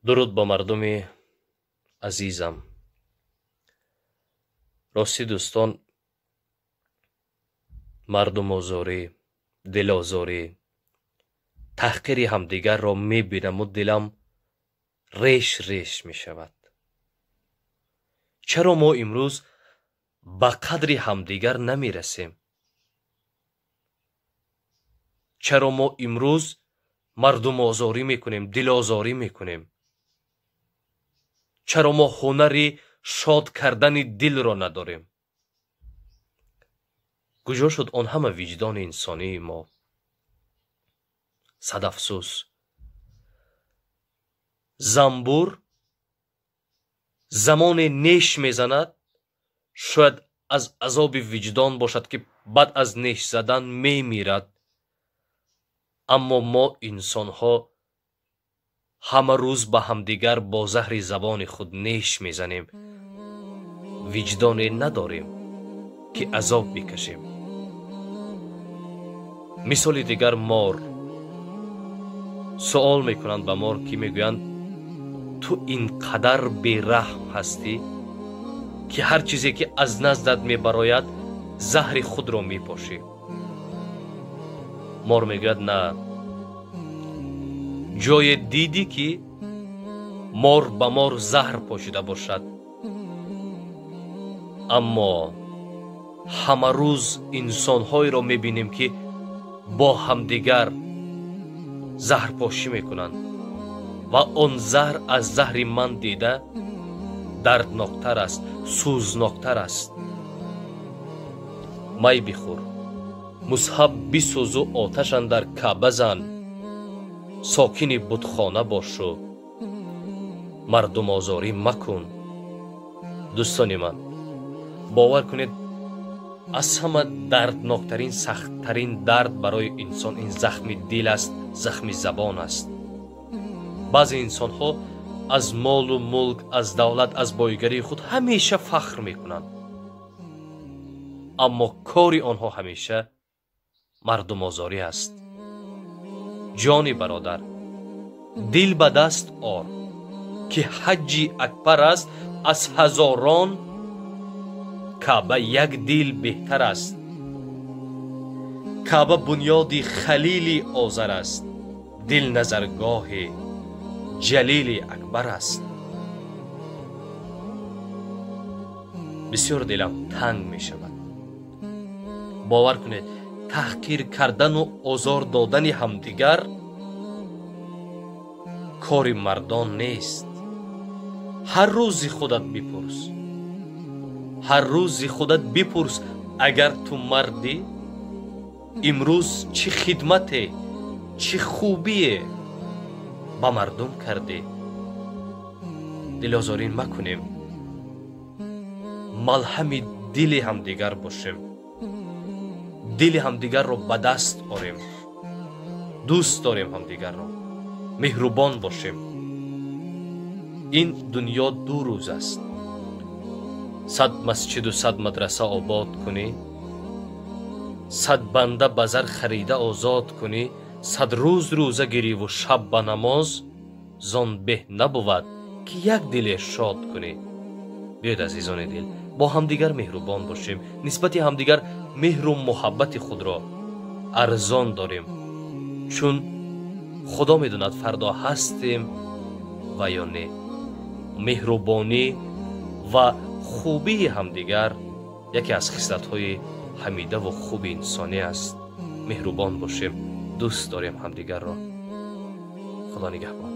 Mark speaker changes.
Speaker 1: Дуруд ба мардуми азизам. Ростӣ, дӯстон, мардумозорӣ, дилозорӣ, таҳқири ҳамдигарро мебинаму дилам реш реш мешавад. Чаро мо имрӯз ба қадри ҳамдигар намерасем? Чаро мо имрӯз мардумозорӣ мекунем, дилозорӣ мекунем? Чаро мо ҳунари шод кардани дилро надорем? Куҷо шуд он ҳама виҷдони инсонии мо? Сад афсӯс. Замбур замоне неш мезанад, шояд аз азоби виҷдон бошад, ки баъд аз неш задан мемирад. Аммо мо инсонҳо ҳама рӯз ба ҳамдигар бо заҳри забони худ неш мезанем. Виҷдоне надорем, ки азоб бикашем. Мисоли дигар мор. Суол мекунанд ба мор, ки мегӯянд: ту ин қадар бераҳм ҳастӣ, ки ҳар чизе ки аз наздат мебарояд, заҳри худро мепошӣ. Мор мегӯяд: на, ҷое дидӣ, ки мор ба мор заҳр пошида бошад? Аммо ҳама рӯз инсонҳоеро мебинем, ки бо ҳамдигар заҳрпошӣ мекунанд ва он заҳр аз заҳри ман дида дардноктар аст, сӯзноктар аст. Май бихӯр, мусҳаб бисӯзу оташ андар Каъба зан, сокини бутхона бошу мардумозорӣ макун. Дӯстони ман, бовар кунед, аз ҳама дардноктарин, сахттарин дард барои инсон ин захми дил аст, захми забон аст. Баъзе инсонҳо аз молу мулк, аз давлат, аз боигарии худ ҳамеша фахр мекунанд, аммо кори онҳо ҳамеша мардумозорӣ аст. Ҷони бародар, дил ба даст ор, ки ҳаҷҷи акбар аст, аз ҳазорон Каъба як дил беҳтар аст. Каъба бунёди Халили Озар аст, дил назаргоҳи Ҷалили Акбар аст. Бисёр дилам танг мешавад. Бовар кунед, таҳқир кардану озор додани ҳамдигар кори мардон нест. Ҳар рӯзи худат бипурс, ҳар рӯзи худат бипурс, агар ту мардӣ, имрӯз чӣ хидмате, чӣ хубие ба мардум кардӣ? Дилозорӣ макунем, малҳами дили ҳамдигар бошем, дили ҳамдигарро ба даст орем, дӯст дорем ҳамдигарро, меҳрубон бошем. Ин дунё ду рӯз аст. 100 масҷиду 100 мадраса обод кунӣ, 100 банда ба зар харида озод кунӣ, 100 рӯз рӯза гириву шаб ба намоз, зон беҳ набувад, ки як диле шод кунӣ. Биёед, азизони дил, бо ҳамдигар меҳрубон бошем, нисбати ҳамдигар меҳру муҳаббати худро арзон дорем, чун Худо медонад фардо ҳастем ва ё не. Меҳрубонӣ ва хубии ҳамдигар яке аз хислатҳои ҳамидаву хуби инсонӣ аст. Меҳрубон бошем, дӯст дорем ҳамдигарро. Худо нигаҳбон.